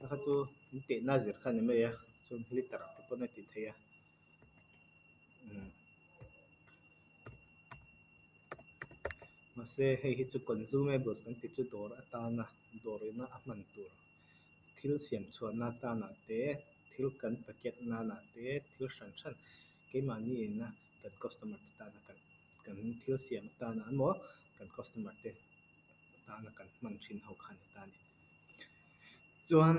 Kha kha chu in tehna zir kha a ni mai a chuan liter te pawn a tih theih a umm mahse hei hi chu consumables kan tih chu dawr atana dawr ina a hman tur thil siam chhuahna atanah te thil kan packet nanah te thil hran hran keimahni ina kan customer te tana kan kan thil siam atana emaw kan customer te tana kan hman thin ho kha a ni ta a ni. Chuan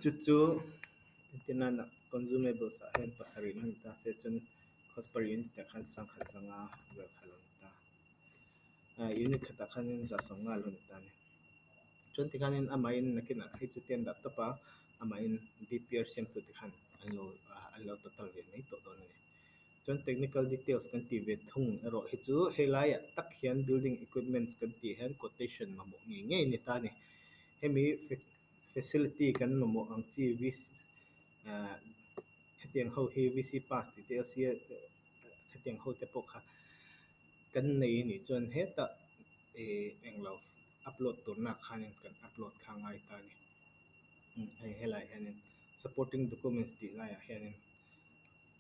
chu chu entirnana consumables ah hian pasarih lo ni ta se chuan cost per unit ah khan sangkhat zanga vel kha lo ni ta a unit khatah khanin 150 lo ni ta a ni. Chuan tikhanin amahin nakinah hei chu te an dah tawp a amahin D_P_R siamtu te khan an lo an lo total ve mai tawh dawn a ni. Chuan technical details kan tih ve thung erawh hi chu helaiah tak hian building equipments kan tih hian quotation mamawh ngei ngei a ni ta a ni. Hemi facility kan mamawh ang chi ahh hetiang ho hi V_C pass tih te L_C_A hetiang ho te pawh kha kan nei a nih chuan hetah ih englo upload turna khanin kan upload kha a ngai ta a ni. Hei helaiah hianin supporting documents tih laiah hianin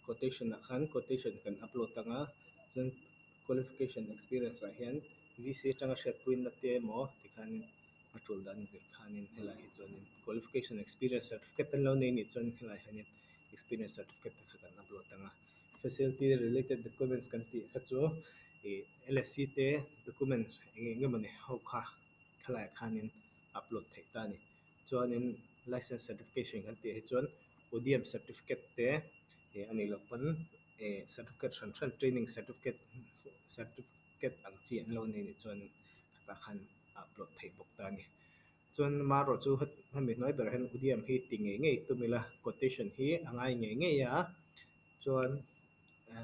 quotation ah khan quotation kan upload ang a chuan qualification experience ah hian V_C atanga hriatpuina te emaw tikhanin a tul dan zir khanin helaiah hi chuanin qualification experience certificate an lo nei anih chuan helaiah hianin experience certificate te kha kan upload ang a facility related documents kan tih kha chu ih L_S_C te document eng eng emawni ho kha khalaiah khanin upload theih ta a ni. Chuanin license certification kan tih hi chuan U_D_M certificate te ih a nih loh pawn ih certificate hran hran training certificate certificate ang chi an lo nei anih chuan khatah khan a upload theih bawk ta a ni. Chuan amaherawh chu hemi hnuai berah hian U_D_M hi ti ngei ngei tum ila quotation hi a ngai ngei ngei a chuan a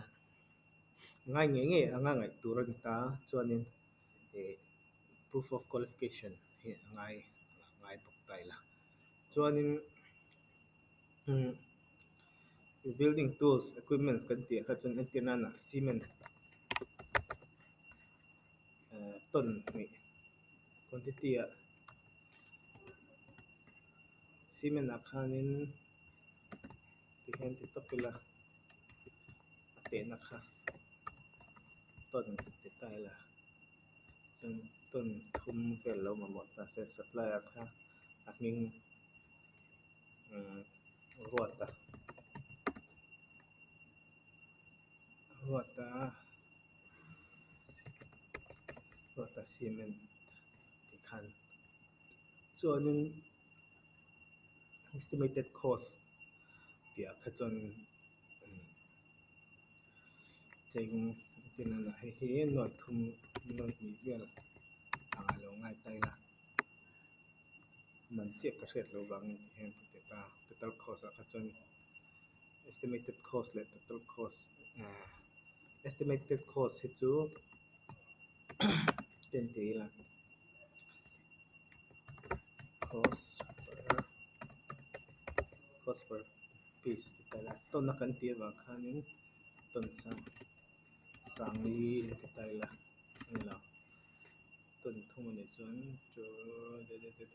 ngai ngei ngei anga ngaih tur a ni ta chuanin ih proof of qualification hi a ngai ngai bawk ta ila chuanin umm building tools equipments kan tih ah kha chuan entir nana cement eh tawn hnih quantity ah cement ah khanin tihian ti tawp ila a tehna kha tawn ti ta ila chuan tawn thum vel lo mamawh ta se supplier kha a hming umm ruata ruata ruata cement tih khan chuanin estimated cost tih ah kha chuan cheng entirna hei hi nuai thum nuai hnih vel ang a lo ngai ta ila man chiah ka hriat loh vangin ti hian ka ti ta total cost ah kha chuan estimated cost leh total cost ah estimated cost hi chu en ti ila cost per cost per piece ti ta ila tawn a kan tih avang khanin tawn sang sangli ti ta ila a ni lo tawn thum a nih chuan 600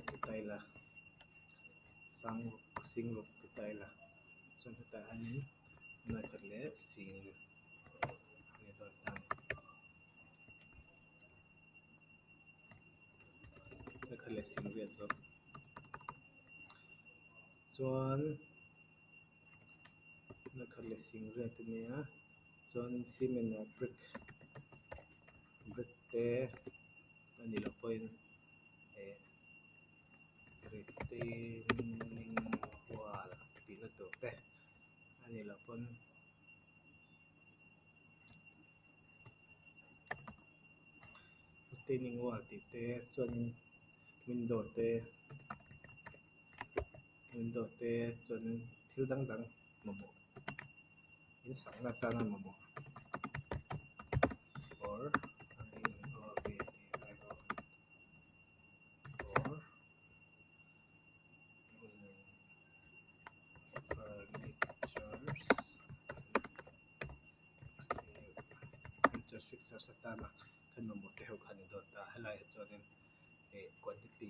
ti ta ila sang ruk sing ruk ti ta ila chuan hetah hianin nuai khat leh sing a ni dawn ta a ni. Nuai khat leh sing riat zawk chuan nuai khat leh sing riat a nia chuan cement ah brick brick te a nih loh pawhin eh retaining wall tihna tur te a nih loh pawn retaining wall tih te chuanin window te window te chuanin thil dang dang mamawh in sakna atana mamawh or or furnitures. fixtures atana kan mamawh te ho kha a ni dawn ta. Helaiah chuanin ih quantity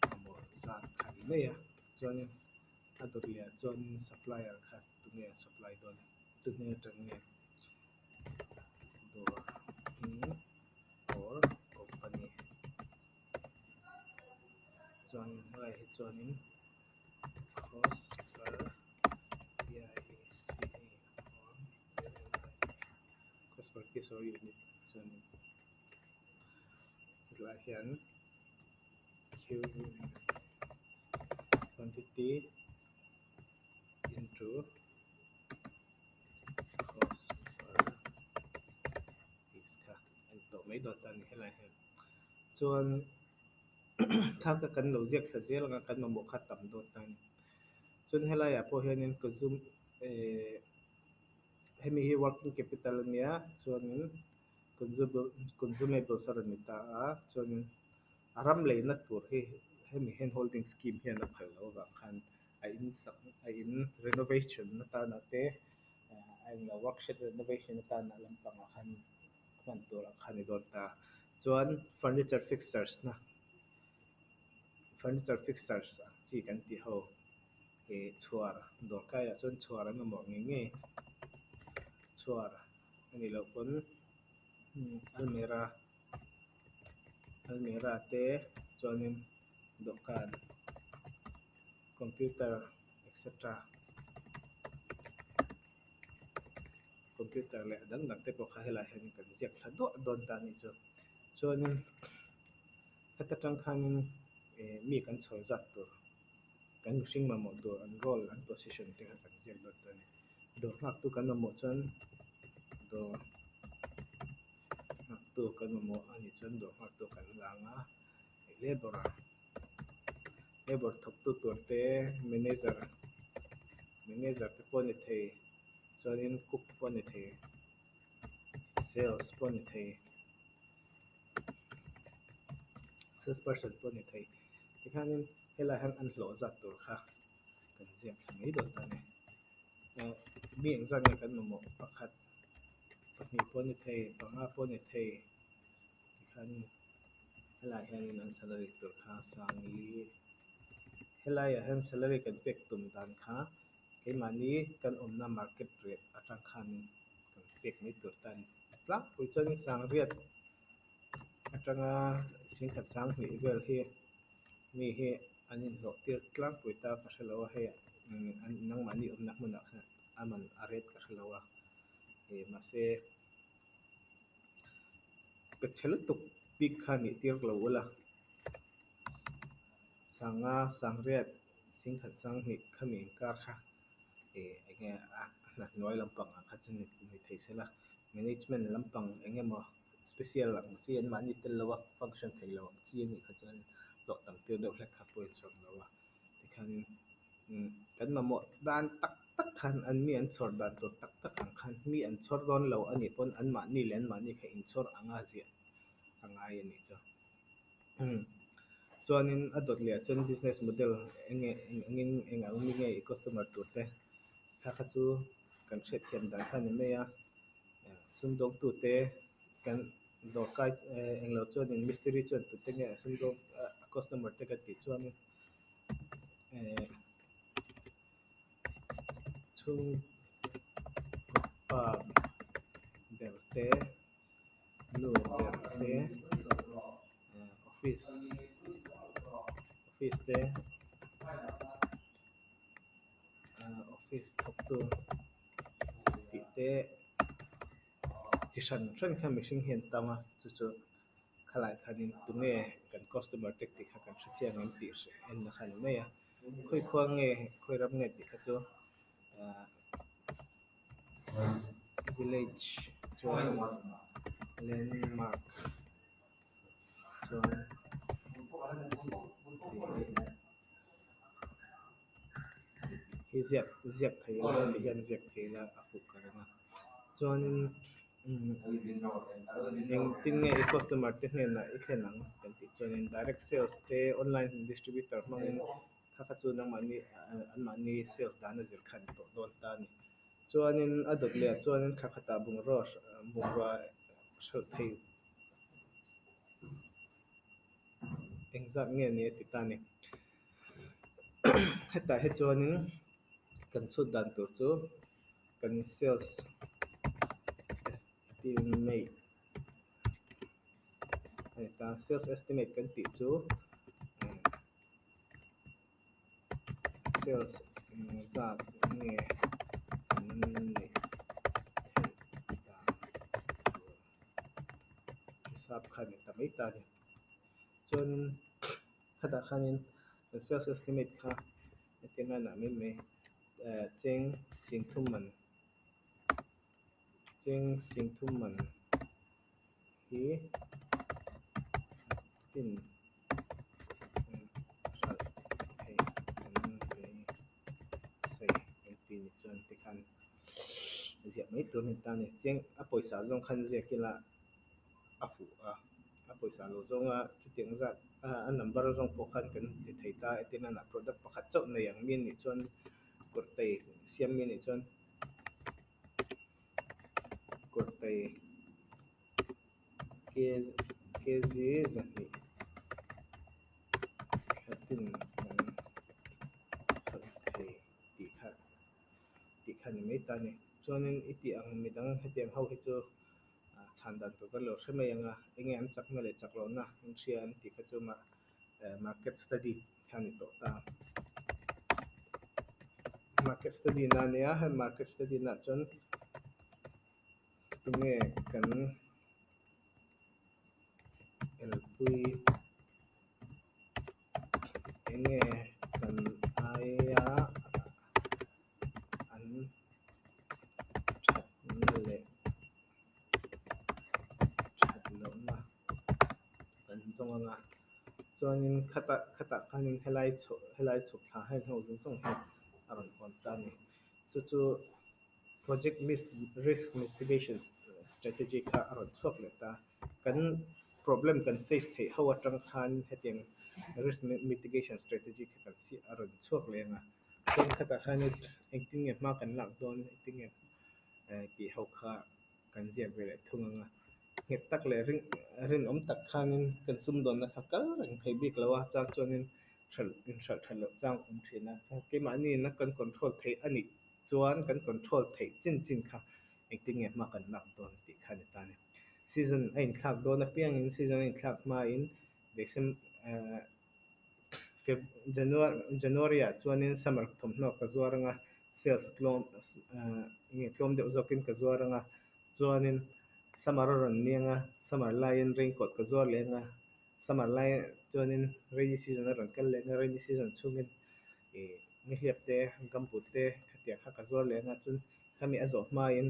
mamawh zat kha a ni mai a, chuanin a dawt leh ah chuanin supplier kha tunge a supply dawn tu hnen atang nge dawr hming or company chuanin helaiah hi chuanin cost per P I C E or U N I T cost per piece or unit chuanin hetlaiah hian Q quantity into cost per piece kha a ni tawh mai dawn ta a ni helaiah hian chuan thla kha kan lo ziak thla zel anga kan mamawh kha tam dawn ta a ni. Chuan helaiah pawh hianin consume hemi hi working capital a nia chuanin consumables a rawn ni ta a, chuanin a ram leina tur hi hemi hand holding scheme hian a phal loh avang khan a in sak a in renovation atana te a englo workshop renovation atana lampangah khan hman tur ang kha a ni dawn ta. Chuan furniture fixtures na furniture fixtures ang chi kan tih ho ih chhuar dawr kaiah chuan chhuar an mamawh ngei ngei chhuar a nih loh pawn almirah almirah te chuanin dawhkan computer etc computer leh a dang dang te pawh kha helaiah hian kan ziak thla duah dawn ta a nih chu. Chuanin heta tang khanin ih mi kan chhawr zat tur kan mihring mamawh tur an role an position te kha kan ziak dawn ta a ni. Dawr nghak tu kan mamawh chuan dawr nghak tu kan mamawh a nih chuan dawr nghak tu kan la ang a, labour labour thawk tu tur te manager manager te pawh a ni thei chuanin cook pawh a ni thei sales pawh a ni thei sales person pawh a ni thei tikhanin helaiah hian an hlawh zat tur kha kan ziak thla mai dawn ta a ni. Mi engzat nge kan mamawh pakhat pahnih pawh a ni thei panga pawh a ni thei tikhanin helaiah hianin an salary tur kha sangli helaiah hian salary kan pek tum dan kha keimahni kan awmna market rate atang khanin kan pek mai tur ta a ni. Tlangpui chuanin sangriat atanga singkhat sanghnih vel hi mi hi an inhlawh tir tlangpui ta ka hrelo a hei nangmahni awmna hmunah khan a man a rate ka hrelo a ih mahse pe chhe lutuk bik kha nih tir lo ula sanga sangriat singkhat sanghnih khami inkar kha ih enge a hna hnuai lampang ang kha chu ni thei sela management lampang eng emaw special ang chi an mahni tel lo a function thei lo ang chi a nih kha chuan hlawh tam tir deuh hlek kha pawh inchhawm lo a tikhanin kan mamawh dan tak tak khan an mi an chhawr dan tur tak tak ang khan mi an chhawr dawn lo a nih pawn an mahni leh an mahni kha inchhawr anga ziah a ngai a nih chu. Chuanin a dawt leh ah chuan business model enge engin eng ang mi nge i customer tur te kha kha chu kan hriatthiam dan kha a ni mai a sumdawng tute kan dawr kai englo chuanin mistiri chuan tute nge a sumdawng a customer te kan tih chuanin chhungkaw pa ber te nu ber te office office te office thawk tu tih te chi hran hran kha mihring hian tam a chu chu khalai khanin tunge kan customer te tih kha kan hre chiang ang tih en na kha a ni mai a khawi khua nge khawi ram nge tih kha chu village chuan landmark chuan hi ziak ziak thei ila ti hian ziak thei ila a fuh ka ring a chuanin engtin nge i customer te hnenah i thlen ang kan tih chuanin direct sales te online distributor hmangin kha kha chu nangmahni an mahni sales dan a zir kha a ni tawh dawn ta a ni. Chuanin a dawt leh ah chuanin thla khatah bungrua bungrua hralh thei engzat nge ni a ti ta a ni. Hetah hi chuanin kan chhut dan tur chu kan sales estimate a ni ta. Sales estimate kan tih chu sales engzat nge kan neih theih dan tur hisap kha a ni ta mai ta a ni. Chuanin khatah khanin kan sales estimate kha entirna mai mai cheng singthum man cheng singthum man hi tin hralh theih kan beisei kan tih ni chuan tikhan ziah mai tur a ni ta a ni. Cheng a pawisa zawng khan ziak ila a fuh a, a pawisa lo zawnga chutiang zat a number zawng pawh khan kan ti thei ta. Entirna product pakhat chauh nei ang mi anih chuan kurtai siam mi anih chuan kurtai kg 200 thla tin kan hralh thei tih kha tih kha ni mai ta a ni. Chuanin i tih ang midang hetiang ho hi chu chhan dan tur kan lo hre mai ang a, enge an chakna leh chak lohna an hria an tih kha chu market study kha ni tawh ta. Market study na ania, hei market study na chuan tunge kan elpui enge kan aia an thatna leh that lohna kan zawng anga. Chuanin khatah khatah khanin helai chho helai chhuk thla heng ho zawng zawng hi a rawn hawn ta a ni. Chu chu project risk mitigation strategy kha a rawn chhuak leh ta. Kan problem kan face theih ho atang khan hetiang risk mitigation strategy kha kan si a rawn chhuak leh anga. Chuan khatah khanin engtin nge hma kan lak dawn, engtin nge tih ho kha kan ziak ve leh thung anga. Nghet tak leh ring rinawm tak khanin kan sumdawnna kha kal reng thei bik lo a, chang chuanin hralh inhralh that loh chang awm thin a. Keimahni in a kan control theih anih chuan kan control theih chin chin kha engtin nge hma kan lak dawn tih kha ni ta a ni. Season a inthlak dawn apiangin season a inthlak hmain December Feb January January ah chuanin summer thawmhnaw ka zuar anga, sales tlawm nge tlawm deuh zawkin ka zuar anga, chuanin summer a rawn ni anga, summer laiin raincoat ka zuar leh anga, summer lai chuanin rainy season a rawn kal leh anga, rainy season chhungin ih nihliap te gumboot te khatiang kha ka zuar leh anga, chuan khami a zawh hmain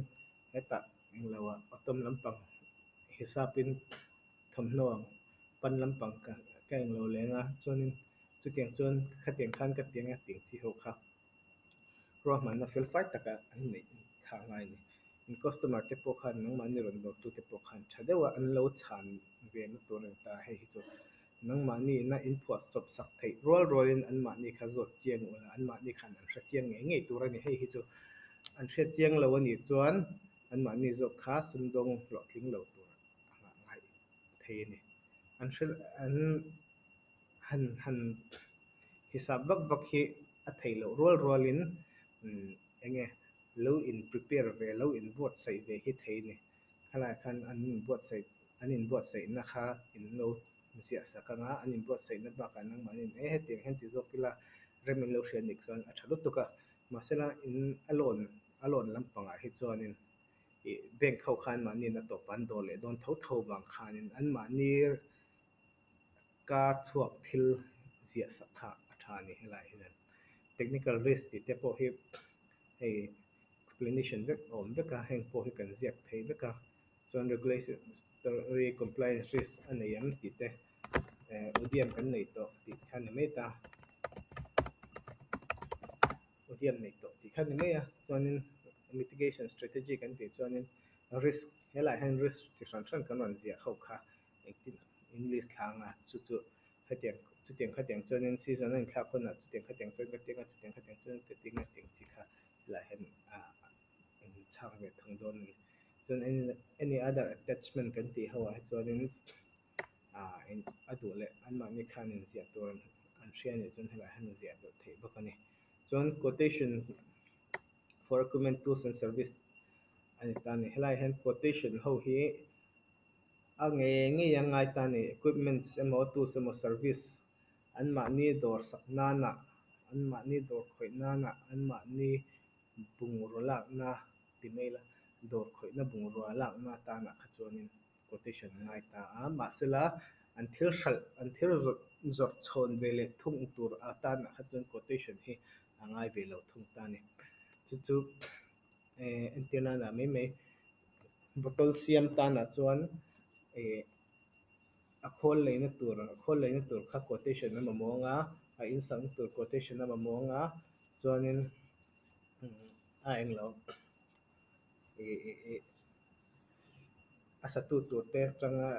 hetah englo ah autumn lampang hisapin thawmhnaw pan lampang ka ka englo leh anga, chuanin chutiang chuan khatiang khan ka ti anga tiang chi ho kha ruahmanna fel fai taka an neih kha a ngai a ni. In customer te pawh khan nangmahni rawn dawr tu te pawh khan tha deuha an lo chhan ve na tur a ni ta. Hei hi chu nangmahni ina in phuah chawp sak theih rual rualin anmahni kha zawt chiang ula, anmahni khan an hre chiang ngei ngei tur a ni. Hei hi chu an hriat chiang lo anih chuan anmahni zawk kha sumdawng hlawhtling lo tur a ngai thei a ni. An hre an han han hisap vak vak hi a theih loh rual rualin enge lo in prepare ve lo in buatsaih ve hi thei a ni. Khalaiah khan an inbuatsaih an inbuatsaihna kha in lo ziah sak anga, an inbuatsaihna bakah nangmahni e hetiang hian ti zawk ila rem in lo hria anih chuan a tha lutuk a. Mahsela in a loan a loan lampangah hi chuanin ih bank ho khan mahni in a tawp an dawr leh dawn tho tho vang khanin anmahni ka chhuak thil ziah sak kha a tha a ni helaiah hian. Technical risk tih te pawh hi hei explanation vek a awm vek a, heng pawh hi kan ziak thei vek a. Chuan regulatory compliance risk a nei em tih te Udyam kan nei tawh tih kha ni mai ta. Udyam nei tawh tih kha ni mai a. Chuanin mitigation strategy kan tih chuanin risk helaiah hian risk chi hran hran kan rawn ziah ho kha engtin english thla anga chu chu hetiang chutiang khatiang chuanin season a inthlak hunah chutiang khatiang chuan ka ti anga, chutiang khatiang chuan ka ti anga tiang chi kha helaiah hian. chhang ve thung dawn a ni. Chuan any other attachment kan tih ho ah hi chuanin a duh leh anmahni khan inziah tur an hria anih chuan helaiah hian a ziah belh theih bawk a ni. Chuan quotation for equipment, tools and service a ni ta a ni. Helaiah hian quotation ho hi a ngei ngei a ngai ta a ni. Equipments emaw tools emaw service anmahni dawr sak nanah, anmahni dawr khawih nanah, anmahni bungraw lakna ti mai ila dawr khawihna bungrua lakna atanah kha chuanin quotation a ngai ta a. Mahsela an thil hralh an thil zawrh zawrh chhawn ve leh thung tur atanah kha chuan quotation hi a ngai ve lo thung ta a ni. Chu chu entir nanah mai mai bottle siam tanah chuan a khawl leina tur a khawl leina tur kha quotation a mamawh anga a in sakna tur quotation a mamawh anga chuanin a englo a satu tur te atanga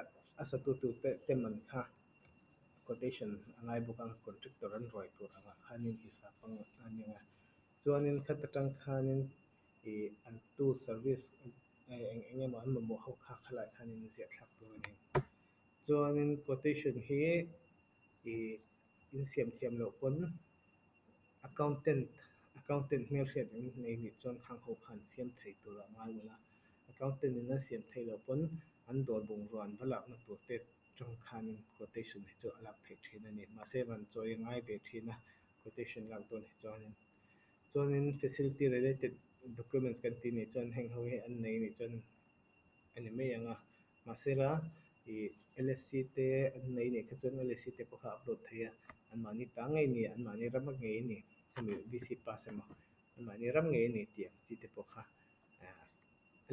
a satu tur te te man kha quotation a ngai bawk ang contractor an ruai tur angah khanin hisap a ni ang a. Chuanin khata tang khanin ih an tool service eng eng emaw an mamawh ho kha khalaiah khanin ziah thlak tur a ni. Chuanin quotation hi ih in siam thiam loh pawn accountant accountant hmelhriat an nei nih chuan khang ho khan siam thei tur a ngai ula. Accountant in a siam theih loh pawn an dawr bungrua an va lakna tur te tang khanin quotation hi chu a lak theih thin a ni. Mahse van chawi a ngai ve thin a quotation lak dawn hi chuanin. Chuanin facility related documents kan tih nih chuan heng ho hi an nei nih chuan a ni mai ang a. Mahsela ih L_S_C te an nei nih kha chuan L_S_C te pawh kha upload thei a anmahni ta ngei a ni anmahni ram a ngei a ni hemi V_C pass emaw anmahni ram ngei a ni tih ang chi te pawh kha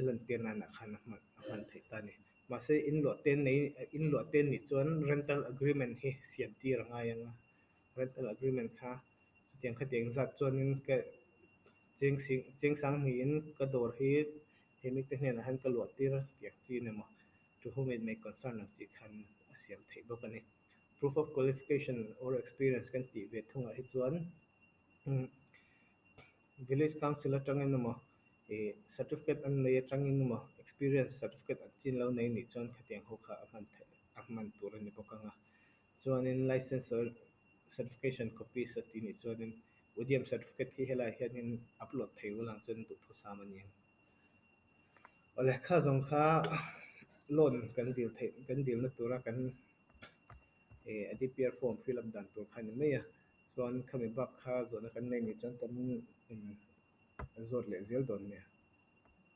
lantir nanah khan a hman a hman theih ta a ni. Mahse in luah te nei in luah te nih chuan rental agreement hi siam tir a ngai ang a rental agreement kha chutiang khatiang zat chuanin ka cheng sing cheng sang hnihin ka dawr hi hemi te hnenah hian ka luah tir tih ang chi emaw to whom it may concern ang chi khan a siam theih bawk a ni. Proof of qualification or experience kan tih ve thungah hi chuan village council atangin emaw ih certificate an nei atangin emaw experience certificate ang chin lo nei nih chuan khatiang ho kha a hman theih a hman tur a ni bawk ang a. Chuanin license or certification copies a tih nih chuanin Udyam certificate hi helaiah hianin upload thei ul ang chuan duhthusam a ni ang. Awle kha zawng kha loan kan dil theih kan dilna tura kan ih a D_P_R form fill up dan tur kha a ni mai a. Chuan khami bak kha zawhna kan nei nih chuan kan in zawt leh zel dawn nia.